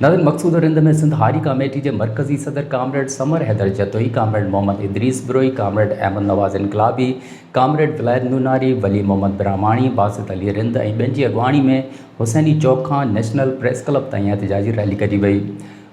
ناظرين مقصود رند ۾ سنڌ هاري ڪاميٽي جي مرڪزي صدر comrade Samar Haider Jatoi, comrade Muhammad Idrees Brohi, comrade Ahmed Nawaz Inqilabi, comrade Vilayat Nonari, Wali Muhammad Brahmani, Basit Ali Rind ۽ ٻين جي اڳواڻي ۾ حسيني چوڪ کان نيشنل پريس ڪلب تائين احتجاجي ريلي ڪڍي وئي.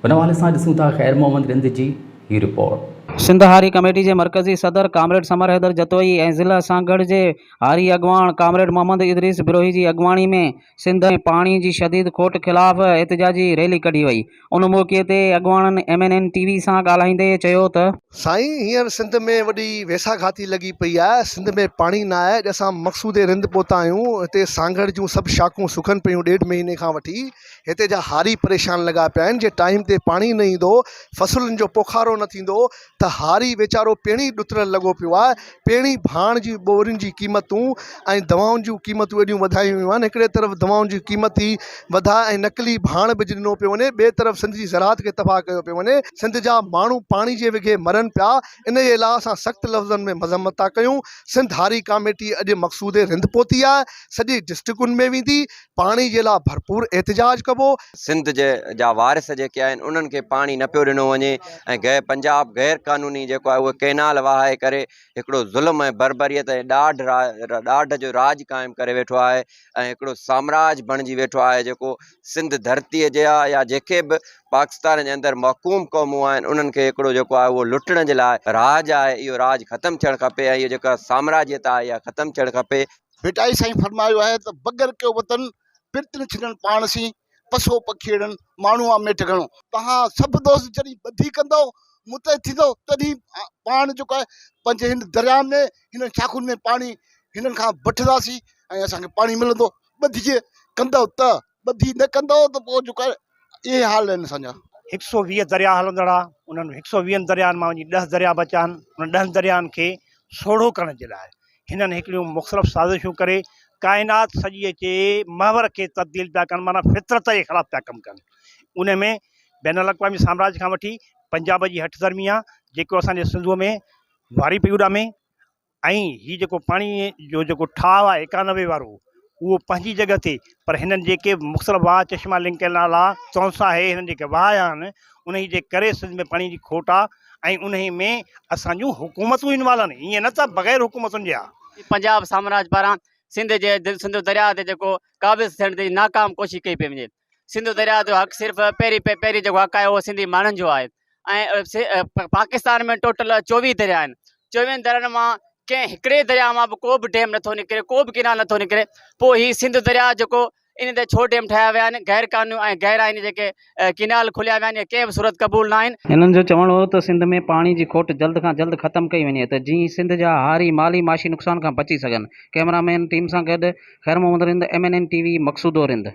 ان حوالي سان ڏسون ٿا خير محمد رند جي هي رپورٽ. سنڌ هاري ڪميٽي جي مرڪزي صدر ڪامريڊ ثمر حيدر جتوئي ۽ ضلع سانگهڙ جي هاري اڳواڻ ڪامريڊ محمد ادريس بروهي جي اڳواڻي ۾ سنڌ ۾ پاڻي جي شديد کوٽ خلاف احتجاجي ريلي ڪڍي وئي. ان موقعي تي اڳواڻن M N N T V سان ڳالهائيندي چيو ته. سائين هينئر سنڌ ۾ وڏي ويساهه گهاتي لڳي پئي آهي سنڌ ۾ پاڻي نه آهي اڄ اسان مقصودي رند پهتا آهيون هتي سانگهڙ جون سڀ شاخون سڪن پيون ڏيڍ مهيني کان وٺي هتي جا هاري پريشان لڳا پيا آهن جي ٽائيم تي پاڻي نه ايندو فصلن جو پوکارو نه ٿيندو ته هاري ويچارو پيڻي ڏتڙيل لڳو پيو آهي، پيڻي ڀاڻ جي ٻورين جي قيمتون ۽ دوائن جون قيمتون ايڏيون وڌايون ويون آهن هڪڙي طرف دوائن جي قيمت ئي وڌاء ۽ نقلي ڀاڻ به ڏنو پيو وڃي ٻئي طرف سنڌ جي زراعت کي تباهه ڪيو پيو وڃي سنڌ جا ماڻهو پاڻي جي وگهي مرن پيا انهيء لاء اسان سخت لفظن ۾ مذمت ٿا ڪيون سنڌ هاري ڪاميٽي اڄ مقصودي رند پهتي آهي سڄي ڊسٽرڪن ۾ ويندي پاڻي جي لاء ڀرپور احتجاج ڪبو. سنڌ جي جا وارث جيڪي آهن انهن کي پاڻي نه پيو ڏنو وڃي ۽ غير پنجاب غير قانوني جيڪو آهي اهي ڪئنال وهائي ڪري هڪڙو ظلم ۽ بربريت ۽ ڏاڍ ڏاڍ جو راڄ قائم ڪري ويٺو آهي ۽ هڪڙو سامراج بڻجي ويٺو آهي جيڪو سنڌ ڌرتي جي آ يا جيڪي به پاڪستان جي اندر محڪوم قومون آهن انهن کي هڪڙو جيڪو آهي اهو لٽڻ جي لاء راڄ آهي اهو راڄ ختم ٿيڻ کپي ۽ اهو جيڪا سامراجيت آهي اها ختم ٿيڻ کپي. ڀٽائي سائين فرمايو آهي ته بگر ڪيو وطن پرت نه ڇڏڻ پاڻ سين، پسو پکيئڙن ماڻهو آ ميٺ گهڻو. توهان سڀ دوست جڏهن ٻڌي ڪندؤ، متحد ٿيندؤ، تڏهن پاڻ جيڪو آهي پنهنجي هن درياء ۾ هنن شاخن ۾ پاڻي هنن کان وٺنداسين ۽ اسان کي پاڻي ملندو. ٻڌي ڪندؤ ته، ٻڌي نه ڪندؤ ته پوء جيڪو آهي اهي حال آهن اسان جا. هڪ سو 20 درياء هلندڙ آ، انهن هڪ سو ويهن درياهن مان وڃي ڏهه درياء بچيا آهن، انهن ڏهن درياهن کي سوڙهو ڪرڻ جي لاء هنن هڪڙيون مختلف سازشون ڪري ڪائنات سڄيء جي محور کي تبديل پيا ڪن معنيٰ فطرت جي خلاف پيا ڪم ڪن. ان ۾ بين الاقوامي سامراج کان وٺي پنجاب جي هٺ ڌرمي آ جيڪو اسان جي سنڌوء ۾ واري پئي اڏامي ۽ هي جيڪو پاڻي جو جيڪو ٺاهه آهي 91 وارو اهو پنهنجي جڳهه تي پر هنن جيڪي مختلف واهه چشما لنڪ ڪئنال آ تونسا آهي هنن جيڪي وهايا آهن انهي جي ڪري سنڌ ۾ پاڻي جي کوٽ آ ۽ انهي ۾ اسان جون حڪومتون انوالو آهن ائين نه ته بغير حڪومتن جي آ. پنجاب سامراج پاران سنڌ جي سنڌو درياء تي جيڪو قابض ٿيڻ جي ناڪام ڪوشش ڪئي پئي وڃي سنڌو درياء جو حق صرف پهرين پهرين جيڪو حق آهي اهو سنڌي ماڻهن جو آهي ۽ پاڪستان ۾ ٽوٽل 24 درياء آهن چوويهن دريائن مان ڪنهن هڪڙي درياء مان به ڪو به ڊيم نٿو نڪري ڪو به ڪينال نٿو نڪري پوء هي سنڌ درياء جيڪو ان تي ڇو ڊيم ٺاهيا ويا آهن غير قانوني ۽ غير آئيني جيڪي ڪينال کوليا ويا آهن اهي ڪنهن به صورت قبول نه آهن. هنن جو چوڻ هو ته سنڌ ۾ پاڻي جي کوٽ جلد کان جلد ختم ڪئي وڃي ته جيئن سنڌ جا هاري مالي معاشي نقصان کان بچي سگهن. ڪئميرا مين ٽيم سان گڏ Khair Muhammad Rind, M N N T V, Maqsudo Rind.